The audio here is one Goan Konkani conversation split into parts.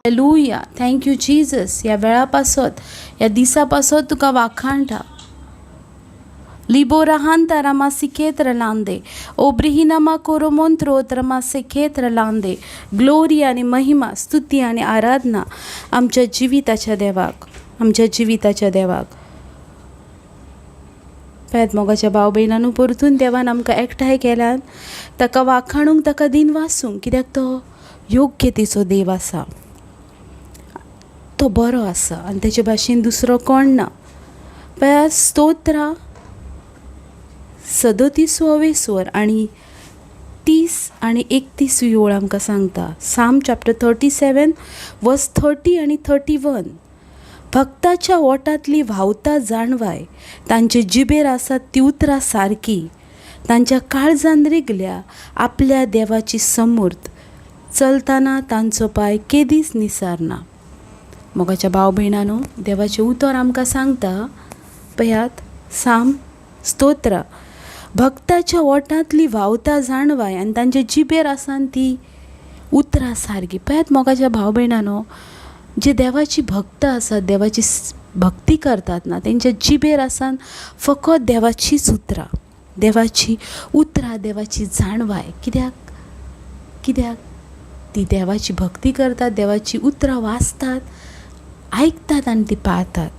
Hallelujah, thank you Jesus. ह्या वेळा पासत, ह्या दिसा पासत तुका वाखाणटा. लिबोराहांता रमा सिखेत्र लांदे ओब्रिहिनामा कोरोमोंत्रो रमा सेखेत्र लांदे. ग्लोरी आनी महिमा, स्तुती आनी आराधना आमच्या जिविताच्या देवाक, आमच्या जिविताच्या देवाक. पळयात मोगाच्या भाव भयणांनो, परतून देवान आमकां एकठांय केल्यान ताका वाखाणूंक, ताका दिनवासूंक, कित्याक तो योग्यतेचो देव आसा, तो बरो आसा आनी तेचे भाशेन दुसरो कोण ना. पळयात स्तोत्रां 37वें स्वर आनी 30 आनी 31 ओळ आमकां सांगता. साम चॅप्टर 37 वर्स 30 आनी 31. भक्ताच्या ओठांतली व्हांवता जाणवाय, तांचे जिबेर आसा ती उतरां सारकी, तांच्या काळजान रिगल्या आपल्या देवाची समूर्त, चलतना तांचो पांय केदीच निसारना. मोगाच्या भाव भयणांनो, देवाचें उतर आमकां सांगता. पळयात साम स्तोत्र, भक्ताच्या ओठांतली व्हांवता जाणवाय आनी तांचे जिबेर आसा ती उतरां सारकी. पळयात मोगाच्या भाव भयणांनो, जे देवाची भक्त आसात, देवाची भक्ती करतात ना, तेंच्या जिबेर आसान फकत देवाचीच उतरां, देवाची उतरां, देवाची जाणवाय. कित्याक? कित्याक ती देवाची भक्ती करतात, देवाची उतरां वाचतात, आयकतात आनी ती पाळतात.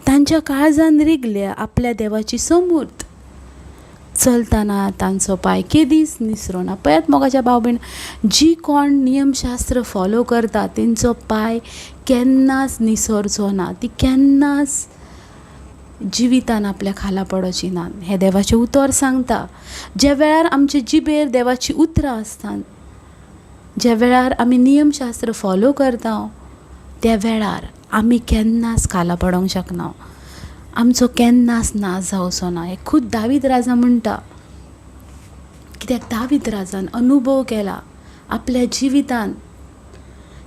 तांच्या काळजान रिगल्या आपल्या देवाची समूर्त, चलतना तांचो पांय केदीच निसरोना. पळयात मोगाच्या भाव भयण, जी कोण नियमशास्त्र फॉलो करता तेंचो पांय केन्नाच निसरचो ना, ती केन्नाच जिवितान आपल्या खाला पडोची ना. हें देवाचें उतर सांगता. ज्या वेळार आमचे जिबेर देवाची उतरां आसतात, ज्या वेळार आमी नियमशास्त्र फॉलो करता, त्या वेळार आमी केन्नाच खाला पडोंक शकना, आमचो केन्नाच नाश जावचो ना. हें खूद दावीद राजा म्हणटा. कित्याक दावीद राजान अनुभव केला आपल्या जिवितान,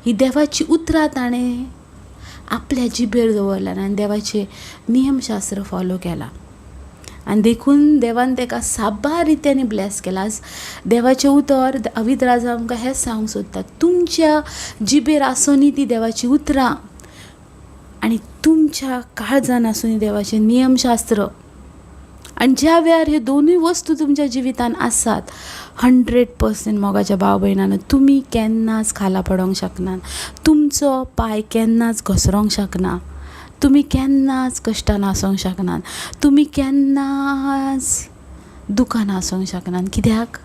ही देवाची उतरां ताणें आपल्या जिबेर दवरल्यान आनी देवाचें नियमशास्त्र फॉलो केलां आनी देखून देवान ताका साबार रित्यांनी ब्लॅस केला. आज देवाचें उतर दावीद राजा आमकां हेंच सांगूंक सोदता, तुमच्या जिबेर आसोनी ती देवाची उतरां आनी तुमच्या काळजान आसूनी देवाचें नियमशास्त्र. आनी ज्या वेळार ह्यो दोनूय वस्तू तुमच्या जिवितान आसात, 100% मोगाच्या भाव भयणांनो, तुमी केन्नाच खाला पडोंक शकनात, तुमचो पांय केन्नाच घसरोंक शकना, तुमी केन्नाच कश्टान आसूंक शकनात, तुमी केन्नाच दुखान आसूंक शकनात. कित्याक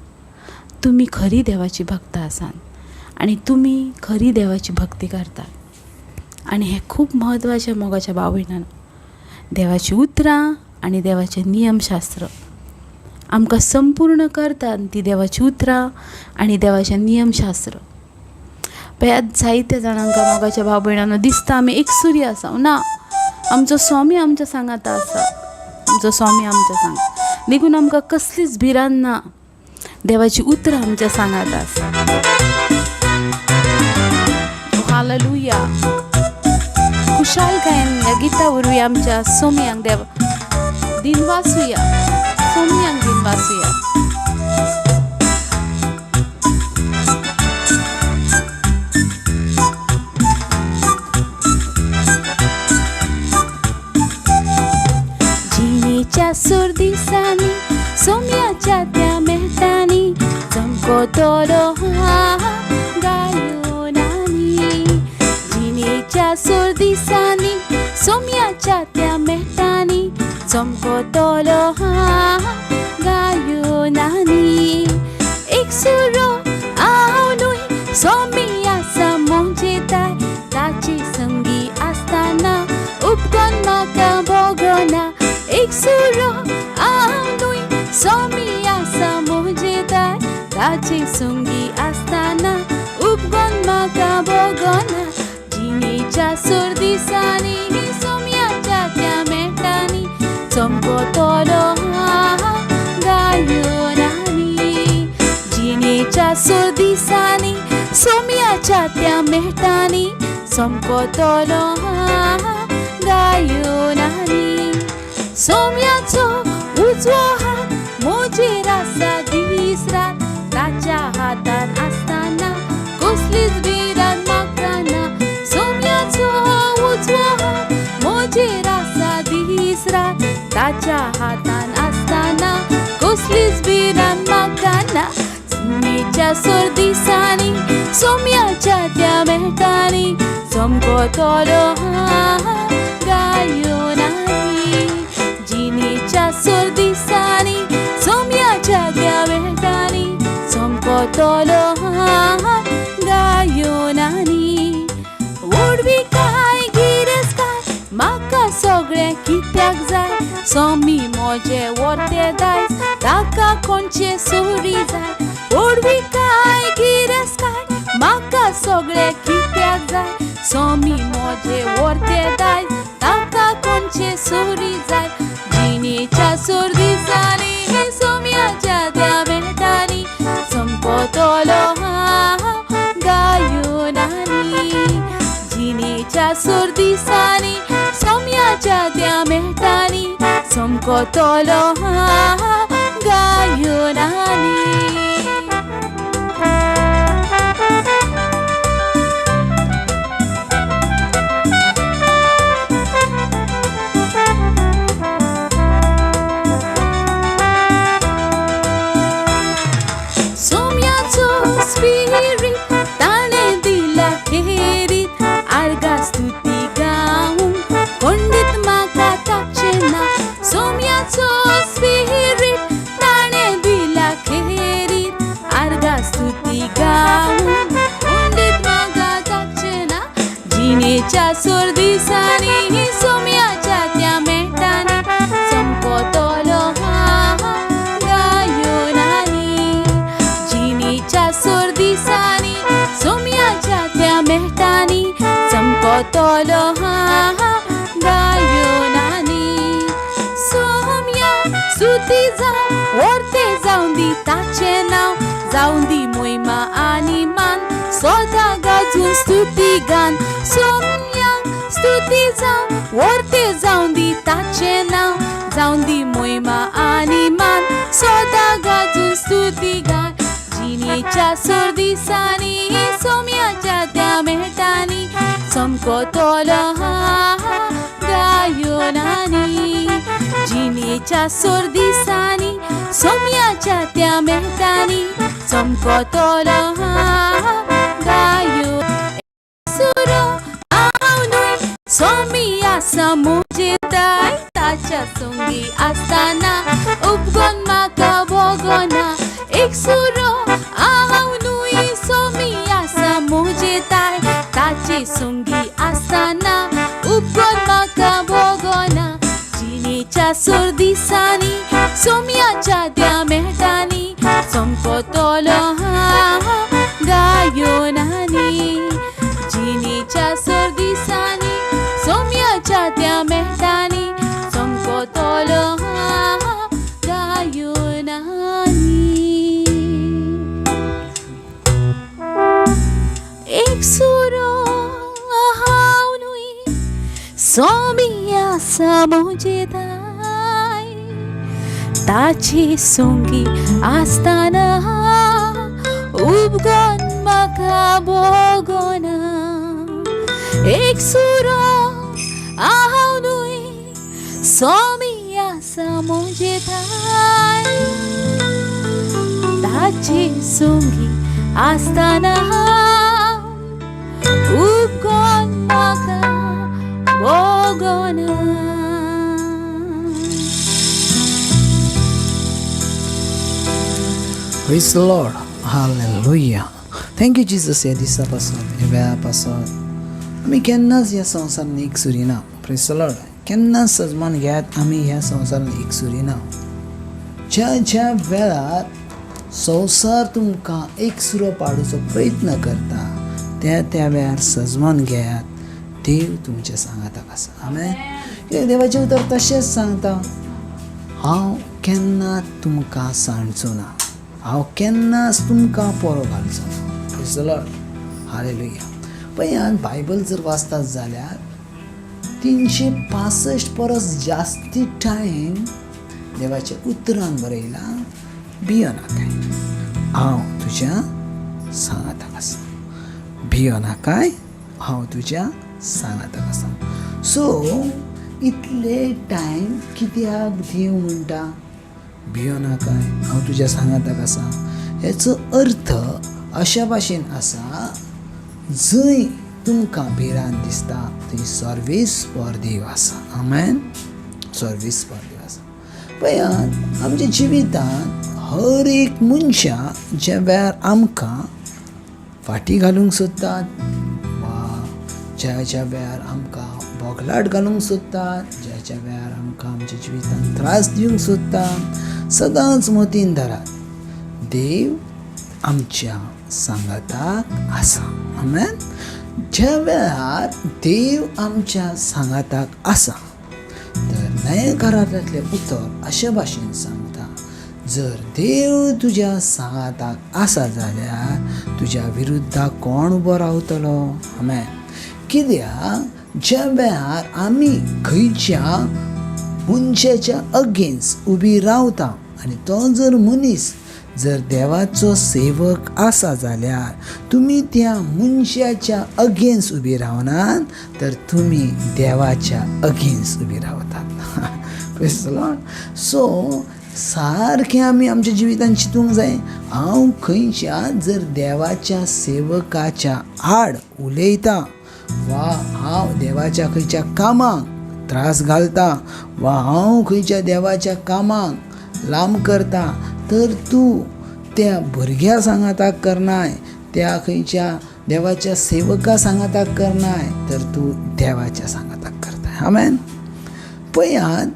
तुमी खरी देवाची भक्त आसात आनी तुमी खरी देवाची भक्ती करतात. आनी हें खूब म्हत्वाचें मोगाच्या भाव भयणांनो, देवाची उतरां आनी देवाचें नियमशास्त्र आमकां संपूर्ण करतात ती देवाची उतरां आनी देवाचें नियमशास्त्र. पळयात जायत्या जाणांक मोगाच्या भाव भयणांनो दिसता आमी एकसुरी आसा. ना, आमचो स्वामी आमच्या सांगाता आसा, आमचो स्वामी आमच्या सांगात, देखून आमकां कसलीच भिरांत ना. देवाची उतरां आमच्या सांगाता आसा. हालेलुया. खुशालकायेन ह्या गिता वरवीं आमच्या सोमयांक देव दिनवासुया, सोमयांक दिनवासुया. जिणेच्या सूर दिसांनी सोम्याच्या त्या मेहतांनी चमको तोलो गायोनानी. जिणेच्या सूर दिसांनी सोम्याच्या त्या मेहतांनी चमको तोलो गायोनानी. एक सुरो हांव न्हय, सोमी आसा म्हजे ताय, ताचे संगी आसतना उपकन म्हाका भोगना. एक सुरो हांव न्हय, सोमी आसा म्हजे ताय, ताचे संगी आसतना उपकन म्हाका भोगना. जिणेच्या सूर दिसांनी सोम्याच्या त्या मेटांनी चमको तोलो गायोनानी. जिणेच्या सूर दिसांनी सोम्याच्या त्या मेटांनी चमको तोलो गायोनानी. सोम्याचो उजवो हात म्हजेर आसा दीस रात, ताचे ताच्या हातान आसतना कसलीच भिरांत म्हाका ना. जिणेच्या सोर दिसांनी सोम्याच्या त्या मेहतांनी चमको तोलो हांव गायो नानी. जिणेच्या सोर दिसांनी सोम्याच्या त्या मेहतांनी चमको तोलो हांव गायो नानी. उडवी काय गिरेस काय म्हाका सगळें कित्याक जाय, सोमी म्हजें वर्ते दायज ताका कोणचें सुरी जाय. उडवी काय गिरेस काय म्हाका सगळें कित्याक जाय, सोमी म्हजें वर्ते दायज ताका कोणचें सुरी जाय. जिणेच्या सोर दिसांनी सोम्याच्या त्या मेहतांनी चमको तोलो हांव गायो नानी. जिणेच्या सोर दिसांनी सोम्याच्या त्या मेहतांनी चमको तोलो हांव गायो नानी. सोम्याचो स्पिरीट ताणें दिला खेरीत, आर्गा स्तुती गावूंक पंडीत म्हाका ताकचें ना. सोम्याचो स्पिरीट ताणें दिला खेरीत, आर्गा स्तुती गावूंक पंडीत म्हाका ताकचें ना. जिणेच्या सोर दिसांनी सोम्याच्या त्या मेहतांनी चमको तोलो हांव गायो नानी. जिणेच्या सोर दिसांनी सोम्याच्या त्या मेहतांनी चमको तोलो हांव गायो नानी. सोम्या स्तुती जावं वर्ते जावं दी ताचें नांव, जावं दी मोहिमा आनी मान सदां गाजून स्तुती गान. सोम्या स्तुती जावं वर्ते जावं दी ताचें नांव, जावं दी मोहिमा आनी मान सदां गाजून स्तुती गान. जिणेच्या सोर दिसांनी सोम्याच्या त्या मेहतांनी चमको तोलो हांव गायो नानी. जिणेच्या सोर दिसांनी सोम्याच्या त्या मेहतांनी चमको तोलो हांव गायो. सुरो हांव न्हय सोमी आसा म्हजे दाय, ताच्या संगी आसतना उपगोन म्हाका भोगना. एक सुरो हांव न्हय सोमी आसा म्हजे दाय, ताचे संगी आसतना उपगोन म्हाका भोगना. जिणेच्या सोर दिसांनी सोम्याच्या त्या मेहतांनी चमको तोलो हांव गायो नानी. जिणेच्या सोर दिसांनी सोम्याच्या त्या मेहतांनी चमको तोलो हांव गायो नानी. एक सुरो हांव न्हय सोमी आसा म्हजे दाय, ताचे संगी आसतना उपगोन म्हाका भोगना. एक सुरो हांव न्हय सोमी आसा म्हजे दाय, ताचे संगी आसतना उपगोन म्हाका भोगना. Praise the Lord. Hallelujah. Thank you Jesus ह्या दिसा पासून, ह्या वेळा पासून आमी केन्नाच ह्या संवसारान एक सुरिना. Praise the Lord. केन्नाच सजमान घेयात आमी ह्या संवसारान एक सुरिना. ज्या ज्या वेळार संवसार तुमकां एक सुरो पाडूचो प्रयत्न करता त्या त्या वेळार सजमान घेयात, देव तुमच्या सांगाताक आसा. आमेन. देवाचें उतर तशेंच सांगता, हांव केन्ना तुमकां सांडचो ना, हांव केन्नाच तुमकां पोरो घालचो ना. Praise the Lord. Hallelujah. पळयात बायबल जर वाचतात जाल्यार 365 परस जास्ती टायम देवाच्या उतरान बरयलां, भियो नाकाय, हांव तुज्या सांगाताक आसा. भियो नाकाय, हांव तुज्या सांगाताक आसा. सो इतले टायम कित्याक देव म्हणटा भियो नाकाय, हांव तुज्या सांगाताक आसा. हेचो अर्थ अशा भाशेन आसा, जंय तुमकां भिरांत दिसता थंय सर्वेस्पर देव आसा. आमेन. सर्वेस्पर देव आसा. पळयात, आमच्या जिवितांत हर एक मनशां ज्या वेळार आमकां फाटी घालूंक सोदतात वा ज्या ज्या वेळार आमकां बोगलाट घालूंक सोदतात, ज्या ज्या वेळार आमकां आमच्या जिवितांत त्रास दिवंक सोदतात, सदांच मतीन धरात देव आमच्या सांगाताक आसा. आमेन. ज्या वेळार देव आमच्या सांगाताक आसा तर नव्या करारांतलें उतर अशे भाशेन सांगता, जर देव तुज्या सांगाताक आसा जाल्यार तुज्या विरुद्ध कोण उबो रावतलो? आमेन. कित्याक ज्या वेळार आमी खंयच्या मनशाच्या अगेन्स्ट उबी रावता आनी तो जर मनीस जर देवाचो सेवक आसा जाल्यार तुमी त्या मनशाच्या अगेन्स्ट उबी रावनात तर तुमी देवाच्या अगेन्स्ट उबी रावतात. सो सारकें आमी आमच्या जिवितान चिंतूंक जाय, हांव खंयच्या जर देवाच्या सेवकाच्या आड उलयता वा हांव देवाच्या खंयच्या कामाक त्रास घालता वा हांव खंयच्या देवाच्या कामाक लांब करता, तर तूं त्या भुरग्या सांगाताक करनाय, त्या खंयच्या देवाच्या सेवका सांगाताक करनाय, तर तूं देवाच्या सांगाताक करताय. आमेन. पळयात,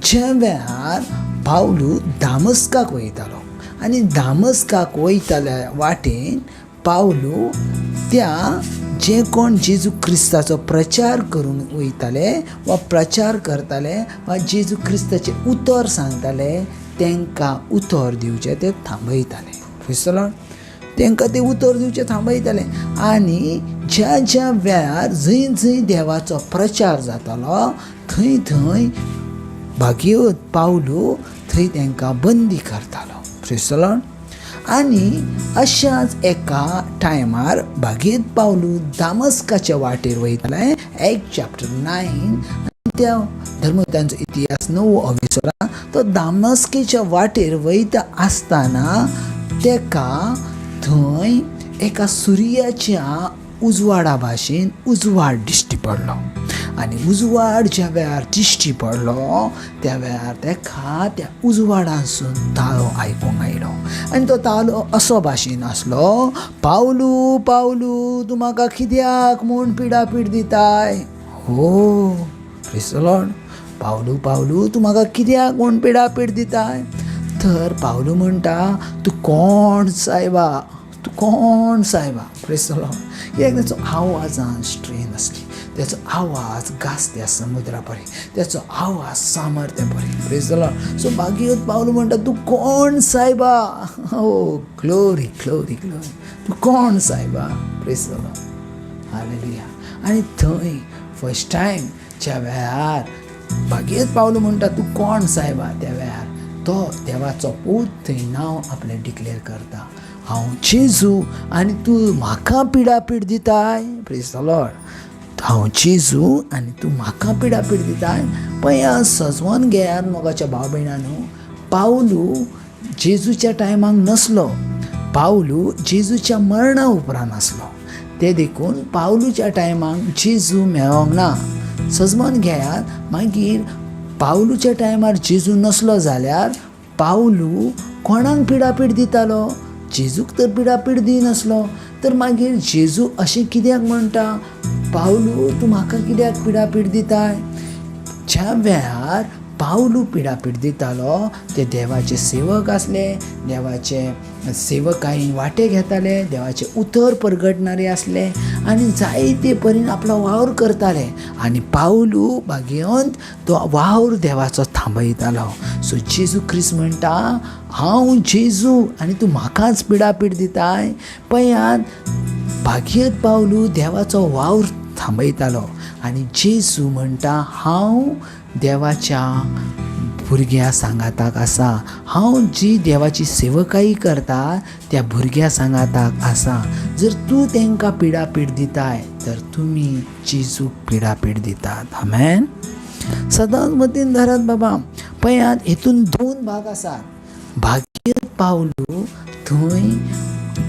ज्या वेळार पावलू दामस्काक वयतालो आनी दामस्काक वयताल्या वाटेन पावलू त्या जे कोण जेजू क्रिस्ताचो प्रचार करूंक वयताले वा प्रचार करताले वा जेजू क्रिस्ताचें उतर सांगताले तांकां उतर दिवचें ते थांबयताले. क्रिस्तलान तांकां ते उतर दिवचें थांबयताले आनी ज्या ज्या वेळार जंय जंय देवाचो प्रचार जातालो थंय थंय भाग्यवत पावलू थंय तांकां बंदी करतालो. क्रिस्तलान. आनी अशाच एका टायमार भागीत पावलू दामस्काच्या वाटेर वयताले. एक्ट चॅप्टर 9 त्या धर्मतांचो इतिहास 9 अविसरा तो दामस्केच्या वाटेर वयता आसतना तेका थंय एका सुर्याच्या उजवाडा भाशेन उजवाड दिश्टी पडलो आनी उजवाड ज्या वेळार दिश्टी पडलो त्या वेळार तेका त्या उजवाडांसून ताळो आयकूंक आयलो आनी तो ताळो असो भाशेन आसलो, पावलू पावलू तूं म्हाका कित्याक म्हूण पिडापीड दिताय? हो प्रेज the Lord. पावलू पावलू तूं म्हाका कित्याक म्हूण पिडापीड दिताय? तर पावलू म्हणटा, तूं कोण सायबा, तूं कोण सायबा? Praise the Lord. कित्याक ताचो आवाजान स्ट्रेन आसली, त्याचो आवाज गाजत्या समुद्रा परी, त्याचो आवाज सामर्थ्या परी. Praise the Lord. So Bhagirath Pavlu म्हणटा, तूं कोण सायबा? ओ ग्लोरी ग्लोरी ग्लोरी, तूं कोण सायबा? Praise the Lord. हालेलुया. आनी थंय फर्स्ट टायम ज्या वेळार भागीरथ पावलू म्हणटा तूं कोण सायबा, त्या वेळार तो देवाचो पूत थंय नांव आपलें डिक्लेर करता, हांव जेजू आनी तूं म्हाका पिडापीड दिताय. Praise the Lord. हांव जेजू आनी तूं म्हाका पिडापीड दिताय. पळया सजवन घेयात मोगाच्या भाव भयणांनो, पावलू जेजूच्या टायमाक नासलो, पावलू जेजूच्या मरणा उपरांत आसलो. ते देखून पावलूच्या टायमाक जेजू मेळोंक ना. सजमन घेयात, मागीर पावलूच्या टायमार जेजू नासलो जाल्यार पावलू कोणाक पिडापीड दितालो? जेजूक तर पिडापीड दिनासलो. तर मागीर जेजू अशें कित्याक म्हणटा, पावलू तूं म्हाका कित्याक पिडापीड दिताय? ज्या वेळार पावलू पिडापीड दितालो ते देवाचे सेवक आसले, देवाचे सेवकायेन वांटे घेताले, देवाचें उतर परगटणारे आसले आनी जायते परीन आपलो वावर करताले आनी पावलू भाग्यवंत तो वावर देवाचो थांबयतालो. सो जेजू क्रिस्त म्हणटा, हांव जेजू आनी तूं म्हाकाच पिडापीड दिताय. पळयात, भाग्यत पावलू देवाचो वावर थांबयतालो आनी जेजू म्हणटा, हांव देवाच्या भुरग्या सांगाताक आसा, हांव जी देवाची सेवकाई करता त्या भुरग्या सांगाताक आसा. जर तूं तांकां पिडापीड दिताय तर तुमी जेजूक पिडापीड दितात. आमेन. सदांच मतीन धरात बाबा. पळयात हितून दोन भाग आसात. भागीरथ पावलू थंय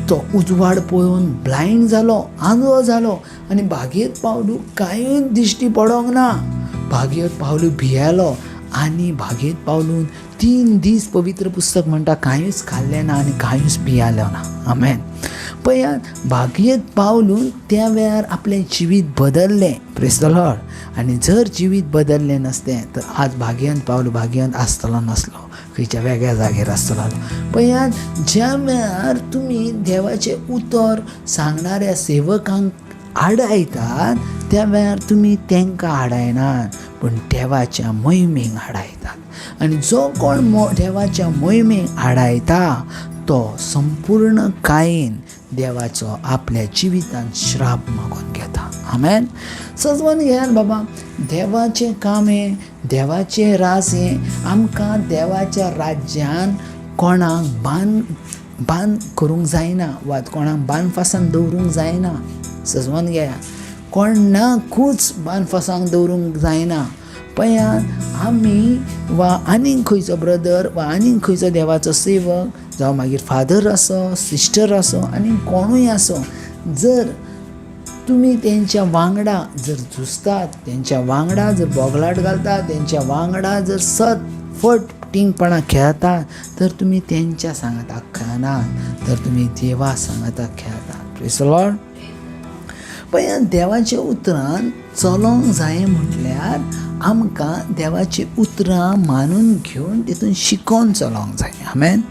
तो उजवाड पळोवन ब्लायंड जालो, आंधळो जालो आनी भागीरथ पावलू कांयच दिश्टी पडोंक ना. भागीरथ पावलू भियेलो आनी भागीरथ पावलून 3 दीस पवित्र पुस्तक म्हणटा कांयच खाल्लें ना आनी कांयच पियालो ना. आमेन. पळयात भागीरथ पावलून त्या वेळार आपलें जिवीत बदल्लें. Praise the Lord. आनी जर जिवीत बदल्लें नासतें तर आज भाग्यांत पावलू भाग्यांत आसतलो नासलो, खंयच्या वेगळ्या जाग्यार आसतलो. पळयात ज्या वेळार तुमी देवाचें उतर सांगणाऱ्या सेवकांक आडायतात त्या वेळार तुमी तांकां आडायनात पूण देवाच्या मोहिमेक आडायतात. आनी जो कोण देवाच्या मोहिमेक आडायता तो संपूर्ण कायेन देवाचो आपल्या जिवितांत श्राप मागून घेता. आमेन. सजवन घेयात बाबा, देवाचें काम हें, देवाचें राज हें. आमकां देवाच्या राज्यान कोणाक बांद करूंक जायना वा कोणाक बांदफासान दवरूंक जायना. सजवन घेया, कोणाकूच बांदफासांक दवरूंक जायना. पळयात आमी वा आनीक खंयचो ब्रदर वा आनीक खंयचो देवाचो सेवक जावं मागीर फादर आसो, सिस्टर आसो, आनी कोणूय आसो, जर तुमी तेंच्या वांगडा जर झुजतात, तेंच्या वांगडा जर बोगलाट घालतात, तेंच्या वांगडा जर सत फट टिंगपणां खेळतात तर तुमी तेंच्या सांगाताक खेळनात, तर तुमी देवा सांगाताक खेळतात. Praise the Lord. पळयात देवाच्या उतरान चलोंक जाय म्हटल्यार आमकां देवाची उतरां मानून घेवन तितून शिकोन चलोंक जाय. आमेन.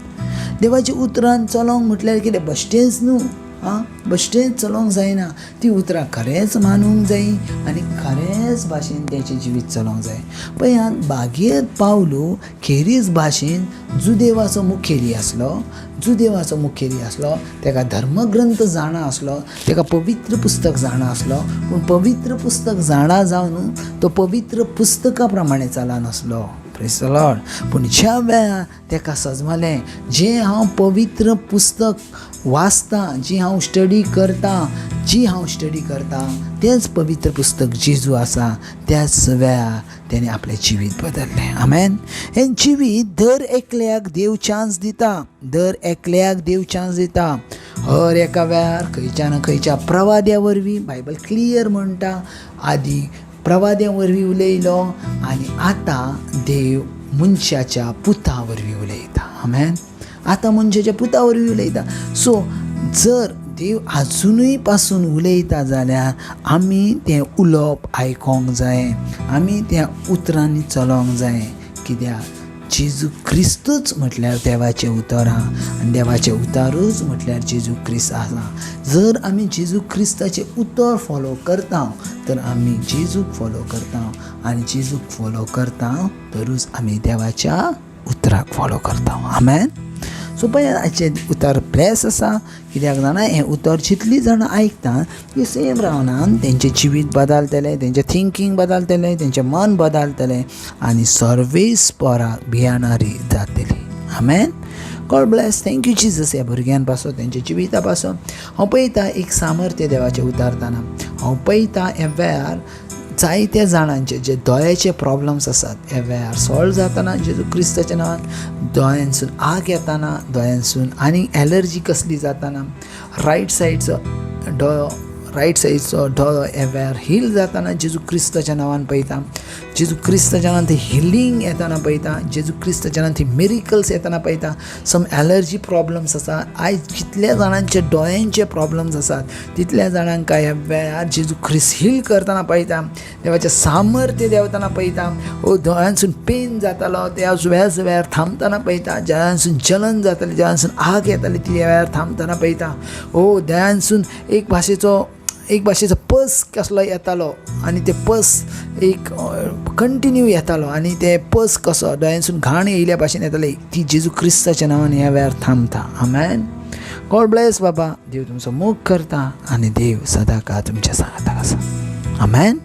देवाच्या उतरान चलोंक म्हटल्यार कितें बश्टेंच न्हू, आं, बश्टेंच चलोंक जायना. ती उतरां खरेंच मानूंक जाय आनी खरेंच भाशेन तेचें जिवीत चलोंक जाय. पळयात भागीरथ पावलू खेरीज भाशेन जुदेवाचो मुखेली आसलो, जुदेवाचो मुखेली आसलो, तेका धर्मग्रंथ जाणा आसलो, तेका पवित्र पुस्तक जाणा आसलो, पूण पवित्र पुस्तक जाणा जावन तो पवित्र पुस्तका प्रमाणे चलनासलो. Praise the Lord. पूण ज्या वेळार तेका सजमलें जें हांव पवित्र पुस्तक वाचतां, जी हांव स्टडी करतां, जी हांव स्टडी करतां तेंच पवित्र पुस्तक जेजू आसा, त्याच वेळार तेणें आपलें जिवीत बदल्लें. आमेन. हें जिवीत दर एकल्याक देव चान्स दिता, दर एकल्याक देव चान्स दिता. हर एका वेळार खंयच्या ना खंयच्या प्रवाद्या वरवीं बायबल क्लियर म्हणटा, आदी प्रवाद्या वरवीं उलयलो आनी आतां देव मनशाच्या पुता वरवीं उलयता. आमेन. आतां मनशाच्या पुता वरवीं उलयता. सो जर देव आजुनूय पासून उलयता जाल्यार आमी तें उलोवप आयकोंक जाय, आमी त्या उतरांनी चलोंक जाय. कित्याक जेजू क्रिस्तूच म्हटल्यार देवाचें उतर आहा आनी देवाचें उतरूच म्हटल्यार जेजू क्रिस्त आसा. जर आमी जेजू क्रिस्ताचें उतर फॉलो करता तर आमी जेजूक फॉलो करता आनी जेजूक फॉलो करता तरूच आमी देवाच्या उतराक फॉलो करता. आमेन. सो पळय आयचें उतर ब्लेस आसा. कित्याक जाणा हें उतर जितलीं जाणां आयकता ती सेम रावना, तेंचें जिवीत बदलतलें, तेंचें थिंकींग बदलतलें, तेंचें मन बदलतलें आनी सर्वेस पराक भियाणारी जातली. आमेन. God bless. Thank you Jesus. ह्या भुरग्यां पासून, तेंच्या जिविता पासून हांव पळयता एक सामर्थ्य देवाचें उतारतना. हांव पळयता ह्या वेळार जायत्या जाणांचे जे दोळ्याचे प्रॉब्लम्स आसात हे वेळार सॉल्व जातना जेजू क्रिस्ताच्या नांवान. दोळ्यांसून आग येताना, दोळ्यांसून आनी एलर्जी कसली जाताना, रायट सायडचो दोळो, रायट सायडचो दोळो हे वेळार हील जाताना जेजू क्रिस्ताच्या नांवान पळयता. जेजू क्रिस्ताच्या नांवान ती हिलींग येताना पळयता. जेजू क्रिस्ताच्या नांवान ती मिरिकल्स येताना पळयता. सम एलर्जी प्रॉब्लम्स आसा. आयज जितल्या जाणांचे दोळ्यांचे प्रॉब्लम्स आसात तितल्या जाणांक ह्या वेळार जेजू क्रिस्त हील करतना पळयता. देवाचें सामर्थ्य देंवतना पळयता. ओ दोळ्यांसून पेन जातालो त्या वेळाच वेळार थांबतना पळयता. दोळ्यांसून जलन जाताली, दोळ्यांसून आग येताली ती वेळार थांबतना पळयता. ओ दोळ्यांसून एक भाशेचो पस कसलो येतालो आनी ते पस एक कंटिन्यू येतालो आनी ते पस कसो दोळ्यांसून घाण येयल्या भाशेन येताले, ती जेजू क्रिस्ताच्या नांवान ह्या वेळार थांबता. आमेन. गॉड ब्लेस बाबा. देव तुमचो मोग करता आनी देव सदांकाळ तुमच्या सांगाताक आसा. आमेन.